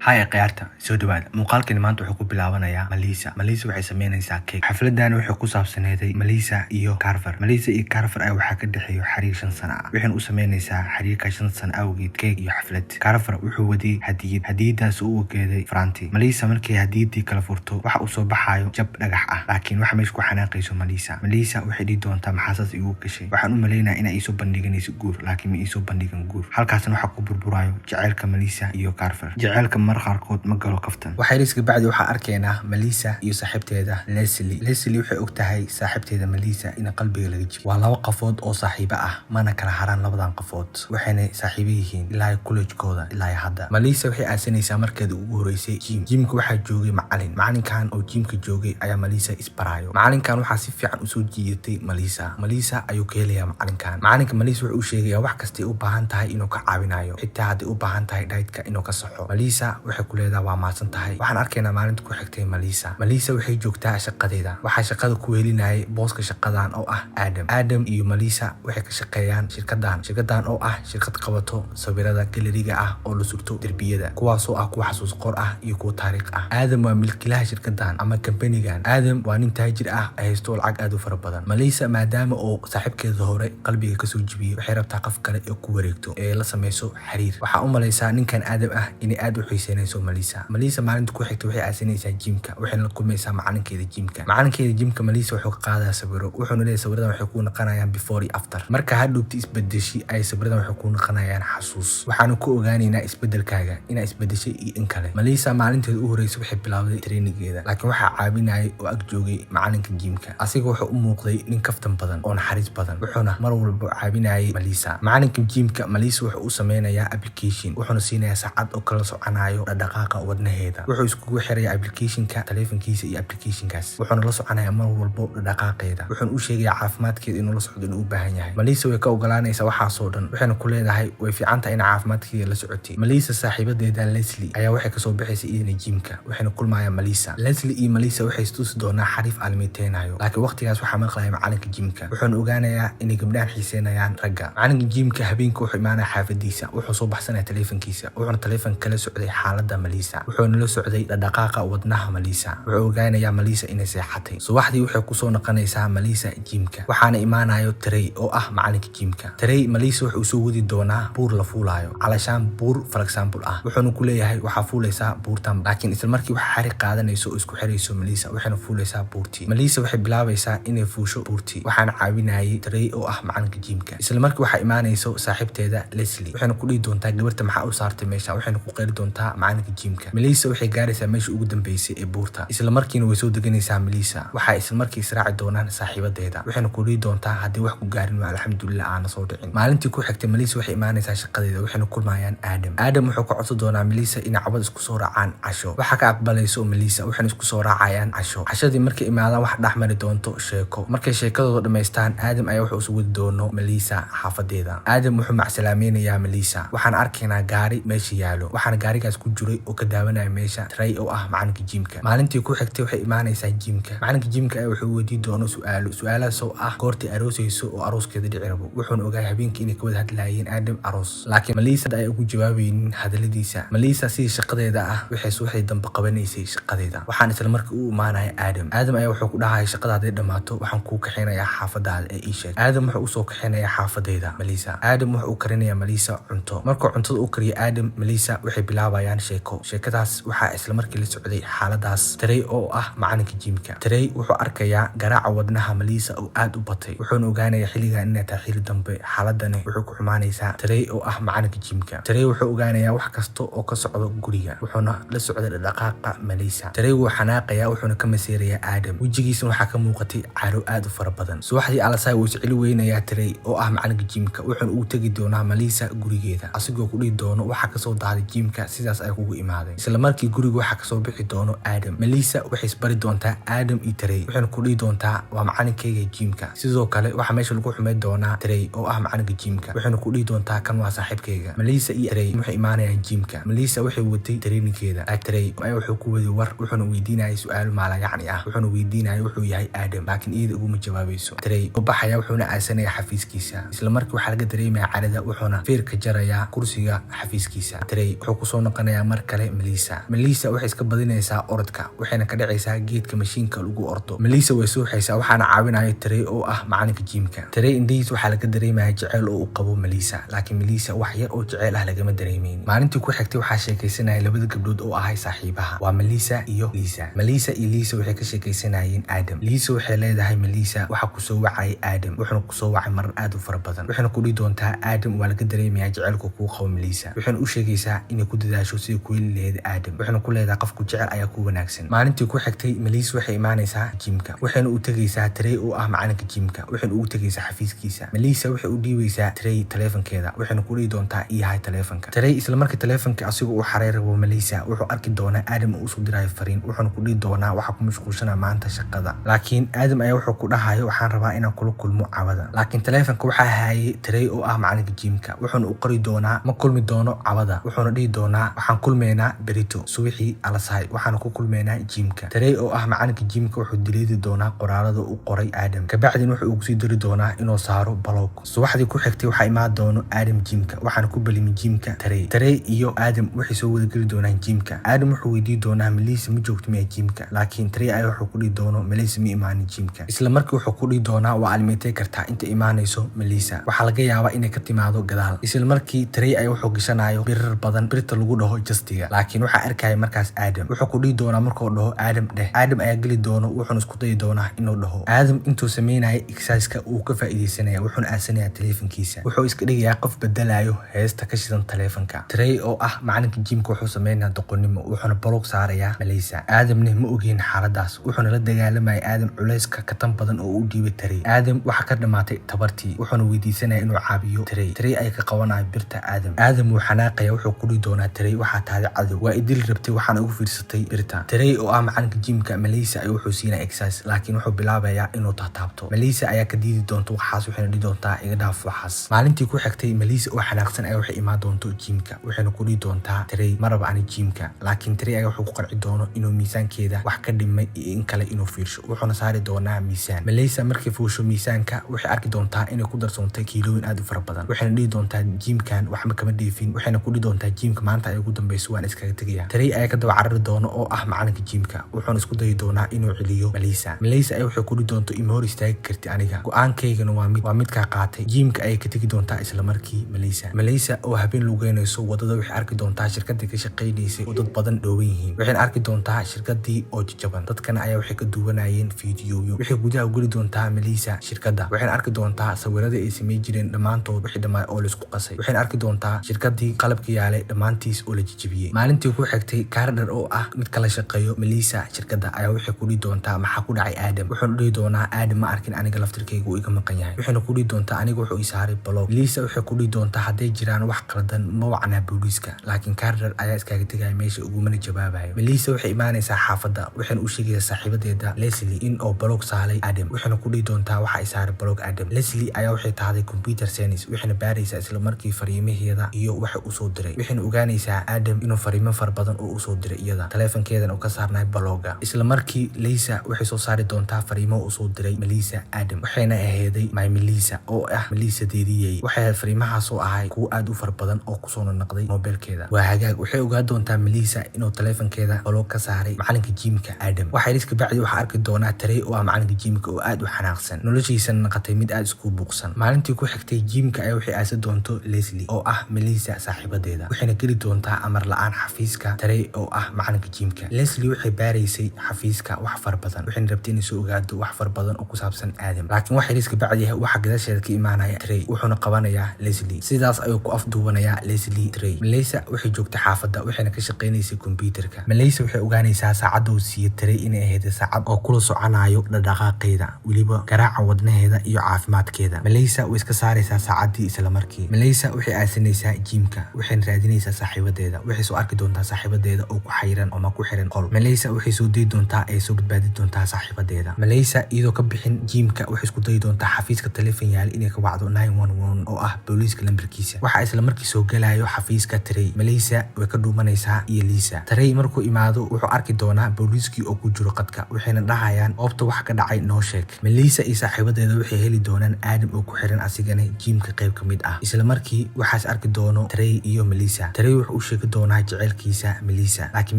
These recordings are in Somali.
Haya khiyaarta, soo dhawaada. Muuqaalkani maanta wuxuu ku bilaabanayaa Malisa. Malisa waxay sameynaysaa cake. Xafladan waxay ku saabsaneeday Malisa iyo Carver. Malisa iyo Carver ayaa waxaa ka dhexeeyo xiriir 5 sano ah. Waxayna u sameynaysaa xiriirka 5 sano awgeed cake iyo xaflad. Carver wuxuu wadiyey hadiyad, hadiyadaas uu geeday Franti. Malisa markay hadiyadii kala furto, waxa uu soo baxayo jab dhagax ah, laakiin waxa meesha ku xanaaqayso Malisa. Malisa waxay dhihi doontaa: "Maxaa saas iigu gashay? Waxaan u maleynayaa inay iisoo bandhiganayso guur, laakiin ma iisoo bandhigan guur." Halkaasna waxaa ku burburayo jaceylka Malisa iyo Carver. Jaceylka mar qaarkood ma galo kaftan. Waxay riska bacdi waxaa arkaynaa Malisa iyo saaxiibteeda Leslie. Leslie waxay og tahay saaxiibteeda Malisa in qalbiga laga jibo. Waa laba qafood oo saaxiibo ah, mana kala haraan labadan qafood, waxayna saaxiibo yihiin ilaa college-kooda ilaa hadda. Malisa waxay aasanaysaa markeeda ugu horeysay gym. Gymka waxaa joogay macalin. Macalinkan oo gymka joogay ayaa Malisa isbaraayo. Macalinkan waxaa si fiican usoo jiidatay Malisa. Malisa ayuu ka helayaa macalinkan. Macalinka Malisa wuxuu u sheegayaa wax kastay u baahan tahay inuu ka caawinayo, xitaa hadday u baahan tahay dietka inuu ka saxo. Malisa waxay ku leedahay: "Waa mahadsan tahay." Waxaan arkaynaa maalinta ku xigtay Malisa. Malisa waxay joogtaa shaqadeeda. Waxaa shaqada ku welinayay booska shaqadan oo ah Adam. Adam iyo Malisa waxay ka shaqeeyaan shirkadan, shirkadan oo ah shirkad qabato sawirada galleryga ah oo la surto derbiyada, kuwaasoo ah kuwa xasuus qor ah iyo kuwa taariikh ah. Adam waa milkiilaha shirkadan ama kambanigan. Adam waa nin taajir ah, haysto lacag aad u fara badan. Malisa maadaama oo saaxiibkeeda hore qalbiga kasoo jibiyey, waxay rabtaa qof kale ee ku wareegto ee la sameyso xiriir. Waxaa u malaysaa ninkan Adam ah inay aad u xiiseynayso Malisa. Malisa maalinta ku xigta waxay aasanaysaa gymka, waxayna la kulmaysaa macalinkeeda gymka. Macalinkeeda gymka Malisa wuxuu ka qaadaa sawiro, wuxuuna leeyahay: "Sawiradan waxay kuu naqanayaan before iyo after. Marka hadhowti isbedeshi ay sawiradan waxay kuu naqanayaan xasuus. Waxaanu ku ogaanaynaa isbedelkaaga, inaa isbedeshay iyo in kale." Malisa maalinteeda u horreysay waxay bilowday trainingeeda, laakiin waxaa caawinayay oo ag joogay macalinka gymka. Asiga wuxuu u muuqday nin kaftan badan oo naxariis badan, wuxuuna mar walba caawinayay Malisa. Macalinka gymka Malisa wuxuu u sameynayaa application, wuxuuna siinayaa saacad oo kala soconayo dhaqdhaqaaqa wadnaheeda. Wuxuu iskugu xirayaa applicationka taleefankiisa iyo applicationkaas, wuxuuna la soconayaa mar walbo dhaqdhaqaaqeeda, wuxuuna u sheegayaa caafimaadkeeda inuu la socdo inuu u baahan yahay. Malisa way ka ogolaanaysaa waxaasoo dhan, waxayna ku leedahay: "Way fiican tahay ina caafimaadkeeda la socotay." Malisa saaxiibadeeda Leslie ayaa waxay kasoo baxaysa iyadana gymka, waxayna kulmayaan Malisa. Leslie iyo Malisa waxay istusi doonaa xariif aalmiteynayo, laakiin waqtigaas waxaa maqlaya macalinka gymka, wuxuuna ogaanayaa inay gabdhahan xiiseynayaan ragga. Macalinka gymka habeenka wuxuu imaanaya xaafadiisa, wuxuu soo baxsanaya taleefankiisa, wuxuuna taleefanka kala socday xaaladda Malisa, wuxuuna la socday dhaqdhaqaaqa wadnaha Malisa. Wuxuu ogaanayaa Malisa inay seexatay. Subaxdii waxay kusoo noqonaysaa Malisa gymka, waxaana imaanayo Trey oo ah macalinka gymka. Trey Malisa wuxuu soo wadi doonaa buur la fuulayo, calashaan buur for example ah, wuxuuna ku leeyahay: "Waxaa fuulaysaa buurtan." Laakiin isla markii waxa xarig qaadanayso oo isku xirayso Malisa, waxayna fuulaysaa buurtii. Malisa waxay bilaabaysaa inay fuusho buurtii, waxaana caawinayay Trey oo ah macalinka gymka. Isla markii waxaa imaanayso saaxiibteeda Leslie, waxayna ku dhihi doontaa: "Gabarta maxaa u saartay meesha?" Waxayna ku qeyli doontaa macalinka gymka. Malisa waxay gaaraysaa meesha ugu dambeysay ee buurta, isla markiina way soo deganaysaa. Malisa waxay isla markii israaci doonaan saaxiibadeeda, waxayna ku dhihi doontaa: "Haddii wax ku gaarin waa alxamdulilah aana soo dhicin." Maalintii ku xigtay Malisa waxay imaanaysaa shaqadeeda, waxayna kulmayaan Adam. Adam wuxuu ka codsan doonaa Malisa inay cabad isku soo raacaan casho. Waxaa ka aqbalayso Malisa, waxayna isku soo raacayaan casho. Cashadii markay imaadaan wax dhex mari doonto sheeko. Markay sheekadooda dhammaystaan, Adam ayaa wuxuu usu wadi doono Malisa xaafadeeda. Adam wuxuu macsalaamaynayaa Malisa. Waxaan arkaynaa gaari meesha yaalo, waxaana gaarigaas ku jiray oo ka daawanaya meesha Trey oo ah macalinka gymka. Maalintii ku xigtay waxay imaanaysaa gymka. Macalinka gymka ayaa wuxuu weydiin doono su-aalo, su-aalahaas oo ah goortay aroosayso oo arooskeeda dhici rabo. Wuxuuna ogaay habeenkii inay ka wada hadlaayeen Adam aroos, laakiin Malisa ay ugu jawaabaynin hadaladiisa. Malisa sidii shaqadeeda ah waxay subaxdii dambe qabanaysay shaqadeeda, waxaan isla markii u imaanaya Adam. Adam ayaa wuxuu ku dhahaya: "Shaqada hadday dhammaato waxaan kuu kaxaynayaa xaafadaada ee ii sheeg." Adam wuxuu usoo kaxaynayaa xaafadeeda Malisa. Adam wuxuu u karinayaa Malisa cunto. Markuu cuntada u kariyo Adam, Melissa waxay bilaabayaan sheeko. Sheekadaas waxaa isla markii la socday xaaladaas Trey oo ah macalinka gymka. Trey wuxuu arkayaa garaaca wadnaha Melissa oo aad u batay, wuxuuna ogaanayaa xilligan inay tahay xilli dambe. Xaaladani wuxuu ku xumaanaysaa Trey oo ah macalinka gymka. Trey wuxuu ogaanayaa wax kasta oo ka socdo guriga, wuxuuna la socday dhaqdhaqaaqa Melissa. Trey wuu xanaaqayaa, wuxuuna ka maseerayaa Adam. Wejigiisana waxaa ka muuqatay caro aad u fara badan. Subaxdii alasai wuu isceli weynayaa Trey oo ah macalinka gymka, wuxuuna ugu tegi doonaa Melissa gurigeeda, asigoo ku dhihi doono: "Waxaa kasoo dahday gymka, sidaas ay kugu imaaday." Isla markii guriga waxaa kasoo bixi doono Adam. Melissa waxay isbari doontaa Adam iyo Trey, waxayna ku dhihi doontaa: "Waa macalinkayga gymka." Sidoo kale waxaa meesha lagu xumay doonaa Trey oo ah macalinka gymka, waxayna ku dhihi doontaa: "Kan waa saaxiibkayga." Melissa iyo Trey waxay imaanayaan gymka. Melissa waxay watay traininkeeda. Trey ayaa wuxuu ku waday war, wuxuuna weydiinayay su-aalo maalayacni ah, wuxuuna weydiinayay wuxuu yahay Adam, laakiin iyada uguma jawaabayso. Trey u baxaya, wuxuuna aasanaya xafiiskiisa. Isla markii waxaa laga dareemaya carada, wuxuuna feerka jarayaa kursiga xafiiskiisa. Trey wuxuu kusoo noqonayaa. imaanayaa mar kale Melissa. Melissa waxay iska badinaysaa orodka, waxayna ka dhacaysaa geedka mashiinka lagu ordo. Melissa way suuxaysaa, waxaana caawinaya Trey oo ah macalinka gymka. Trey indhihiis waxaa laga dareemaya jeceyl oo uu qabo Melissa, laakiin Melissa wax yar oo jeceyl ah lagama dareemeyn. Maalintii ku xigtay waxaa sheekaysanaya labada gabdhood oo ahay saaxiibaha, waa Melissa iyo Lisa. Melissa iyo Lisa waxay ka sheekaysanayeen Adam. Lisa waxay leedahay, "Melissa, waxaa kusoo wacay Adam, wuxuuna kusoo wacay marar aad u fara badan." Waxayna ku dhihi doontaa, "Adam waa laga dareemayaa jaceylka kuu qabo Melissa." Waxayna u sheegaysaa inay ku dadaasho sidii ku heli lahayd Adam. Waxayna ku leedahay, "Qofku jecel ayaa ku wanaagsan." Maalintii ku xigtay Melissa waxay imaanaysaa gymka, waxayna u tegaysaa Trey oo ah macalinka gymka, waxayna ugu tegaysaa xafiiskiisa. Melissa waxay u dhiibaysaa Trey taleefankeeda, waxayna ku dhihi doontaa, "Iyahay taleefanka." Trey isla markii taleefanka asiga uu xareer rabo Melissa, wuxuu arki doonaa Adam uu usoo dirayo fariin, wuxuuna ku dhihi doonaa, "Waxaa ku mashquulshanaa maanta shaqada." Laakiin Adam ayaa wuxuu ku dhahayo, "Waxaan rabaa inaan kula kulmo cawada." Laakiin taleefanka waxaa hayay Trey oo ah macalinka gymka, wuxuuna u qori doonaa ma kulmi doono cawada, wuxuuna dhihi doonaa, "Waxaan kulmaynaa berito subaxii alasahay, waxaana ku kulmaynaa gymka." Trey oo ah macalinka gymka wuxuu dileedi doonaa qoraalada uu qoray Adam, kabacdin wuxuu ugu sii diri doonaa inuu saaro block. Subaxdii ku xigtay waxaa imaan doono Adam gymka, waxaana ku balimi gymka Trey. Trey iyo Adam waxay soo wada geli doonaan gymka. Adam wuxuu weydii doonaa, "Melissa ma joogto miya gymka?" Laakiin Trey ayaa wuxuu ku dhihi doono, "Melissa ma imaanin gymka." Isla markii wuxuu ku dhihi doonaa, "Waa almeetay kartaa inta imaanayso Melissa, waxaa laga yaabaa inay ka timaado gadaal." Isla markii Trey ayaa wuxuu gashanayo birar badan, birta lagu dhaho chestiga, laakiin waxaa arkaya markaas Adam. Wuxuu ku dhihi doonaa, markuu dhaho Adam dheh, Adam ayaa geli doono, wuxuuna isku dayi doonaa inuu dhaho. Adam intuu sameynaya exerciseka uu ka faa'iideysanaya, wuxuuna aasanayaa taleefankiisa, wuxuu iska dhigayaa qof bedelayo heesta ka shidan taleefanka. Trey oo ah macalinka gymka wuxuu sameynaya doqonnimo, wuxuuna block saarayaa Melissa. Aadamna ma ogeyn xaaladaas, wuxuuna la dagaalamayay Aadam culayska ka tan badan oo u dhiibay Trey. Aadam waxaa ka dhamaatay tabartii, wuxuuna weydiisanaya inuu caabiyo Trey. Trey ayaa ka qabanaya birta Aadam. Aadam wuu xanaaqaya, wuxuu ku dhihi doonaa Trey, "Waxaa tahay cadow, waa idil rabtay, waxaana ugu fiirsatay birta." Trey oo ah macalinka gymka Melissa ayuu wuxuu siinaya exercise, laakiin wuxuu bilaabayaa inuu taataabto. Melissa ayaa ka diidi doonta waxaas, waxayna dhihi doontaa, "Iga dhaaf waxaas." Maalintii ku xigtay Melissa oo xanaaqsan ayaa waxay imaan doonto gymka, waxayna ku dhihi doontaa Trey, "Maraba ani gymka." Laakiin Trey ayaa wuxuu ku qarci doono inuu miisaankeeda wax ka dhimay iyo in kale inuu fiirsho, wuxuuna saari doonaa miisaan. Melissa markay fuusho miisaanka waxay arki doontaa inay ku darsoontay kiilooyin aad u fara badan, waxayna dhihi doontaa, "Gymkan waxba kama dheefin." Waxayna ku dhihi doontaa, "Gymka maanta ay ugu dambeyso, waan iskaga tegaya." Trey ayaa ka daba carari doono oo ah macalinka gymka, wuxuuna isku dayi doonaa inuu celiyo Melissa. Melissa ayaa waxay ku dhihi doonto, "Ima hor istaagi karti aniga, go-aankaygana waa midkaa qaatay." Gymka ayay ka tegi doontaa isla markii Melissa. Melissa oo habeen lugeynayso wadada waxay arki doontaa shirkadii ka shaqaynaysay oo dad badan dhoowan yihiin. Waxayna arki doontaa shirkadii oo jajaban, dadkana ayaa waxay ka duwanayeen fiidiyoyo. Waxay gudaha u geli doontaa Melissa shirkadda, waxayna arki doontaa sawiradii ay samey jireen dhammaantood, wixii dhammaa oo laisku qasay. Waxayna arki doontaa shirkadii qalabka yaalay dhammaantiis oo la jijibiyey. Maalintii ku xigtay Carter oo ah mid kala shaqeeyo Melissa shirkadda ayaa waxay ku dhihi doontaa, "Maxaa ku dhacay Adam?" Wuxuuna dhihi doonaa, "Adam ma arkin aniga, laftirkayga uu iga maqan yahay." Waxayna ku dhihi doontaa, "Aniga wuxuu ii saaray block." Melissa waxay ku dhihi doontaa, "Hadday jiraan wax qaldan ma wacnaa booliiska?" Laakiin Carter ayaa iskaga tegaya meesha, ugumana jawaabayo. Melissa waxay imaanaysaa xaafadda, waxayna u sheegaysaa saaxiibadeeda Leslie in oo block saaray Adam. Waxayna ku dhihi doontaa, "Waxa i saaray block Adam." Leslie ayaa waxay tahday computer science, waxayna baaraysaa isla markii fariimaheeda iyo waxa usoo diray. Waxayna ogaanaysaa Adam inuu fariimo fara badan oo usoo diray iyada, taleefankeedana uu ka saarnay blocka. Isla markii Lisa waxay soo saari doontaa fariimo usoo diray Melissa Adam, waxayna aheeday "My Melissa" oo ah Melissa deediyey. Waxay ahayd fariimahaas oo ahay kuwo aad u fara badan oo kusoo noqnoqday moobilkeeda. Waa hagaag, waxay ogaan doontaa Melissa inuu taleefankeeda block ka saaray macalinka gymka Adam. Waxay iska bacdi waxaa arki doonaa Trey oo ah macalinka gymka oo aad u xanaaqsan, noloshiisana noqotay mid aad isku buuqsan. Maalintii ku xigtay gymka ayaa waxay aasi doonto Leslie oo ah Melissa saaxiibadeeda, waxayna geli doontaa amar la-aan xafiiska Trey oo ah macalinka gymka. Leslie waxay baaraysay xafiiska wax fara badan, waxayna rabtay inay soo ogaado wax fara badan oo ku saabsan Adam. Laakiin wax yariis ka bacdi waxaa gadaasheeda ka imaanaya Trey, wuxuuna qabanayaa Leslie. Sidaas ayuu ku afduubanayaa Leslie Trey. Melissa waxay joogtay xaafadda, waxayna ka shaqaynaysay kombiyuutarka. Melissa waxay ogaanaysaa saacadda uu siiyey Trey inay ahayd saacad oo kula soconayo dhaqdhaqaaqeeda, weliba garaaca wadnaheeda iyo caafimaadkeeda. Melissa way iska saaraysaa saacaddii isla markii. Melissa waxay aasanaysaa gymka, waxayna raadinaysaa saaxiibadeeda. Waxay soo arki doontaa saaxiibadeeda oo ku xayiran ama ku xiran qol. Melissa waxay soo dayi doontaa ay soo badbaadi doontaa saaxiibadeeda. Melissa iyadoo ka bixin gymka waxay isku dayi doontaa xafiiska taleefan yaal inay ka wacdo 911 oo ah booliiska lambarkiisa. Waxaa isla markii soo galayo xafiiska Trey. Melissa way ka dhuumanaysaa iyo Lisa. Trey markuu imaado wuxuu arki doonaa booliiskii oo ku jiro qadka, waxayna dhahayaan, "Goobta wax ka dhacay noo sheeg." Melissa iyo saaxiibadeeda waxay heli doonaan Adam oo ku xiran asigana gymka qayb ka mid ah. Isla markii waxaas arki doono Trey iyo Melissa. Trey wuxuu u sheegi bandhigi doonaa jeceylkiisa Melissa, laakiin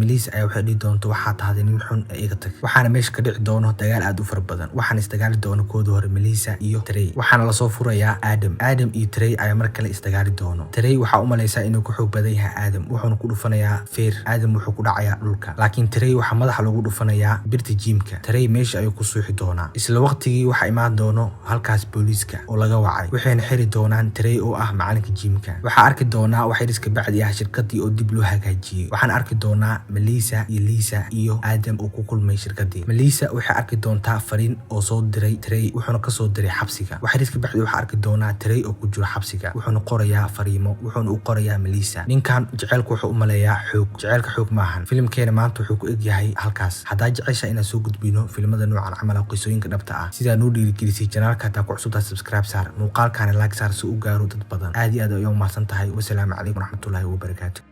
Melissa ayaa waxay dhihi doonta, "Waxaa tahday nin xun ee iga tag." Waxaana meesha ka dhici doono dagaal aad u fara badan. Waxaana isdagaali doono koodii hore Melissa iyo Trey. Waxaana lasoo furayaa Adam. Adam iyo Trey ayaa mar kale isdagaali doono. Trey waxaa u malaysaa inuu ku xoog badan yahay Adam, wuxuuna ku dhufanayaa feer. Adam wuxuu ku dhacayaa dhulka, laakiin Trey waxaa madaxa lagu dhufanayaa birta gym-ka. Trey meesha ayuu ku suuxi doonaa. Isla waqtigii waxaa imaan doono halkaas booliiska oo laga wacay, waxayna xiri doonaan Trey oo ah macalinka gym-ka. Waxaa arki doonaa wax yariska bacdi ah shirkadii oo dib loo hagaajiyey. Waxaan arki doonaa Melissa iyo Lisa iyo Adam oo ku kulmay shirkadii. Melissa waxay arki doontaa fariin oo soo diray Trey, wuxuuna kasoo diray xabsiga. Wax yariska bacdi waxaa arki doonaa Trey oo ku jiro xabsiga, wuxuuna qorayaa fariimo, wuxuuna u qorayaa Melissa. Ninkan jaceylku wuxuu u maleeyaa xoog. Jaceylka xoog maahan. Filimkeena maanta wuxuu ku egyahay halkaas. Haddaa jecesha inaan soo gudbino filimada noocan camal ah, qisooyinka dhabta ah, sidaa noo dhiirigelisay channel-ka, hadaa ku cusubtaa subscribe saar, muuqaalkaana like saar si u gaaro dad badan. Aad iyo aad ayaa u mahadsan tahay. Wasalaamu calaykum waraxmatullaahi wabarakaatu.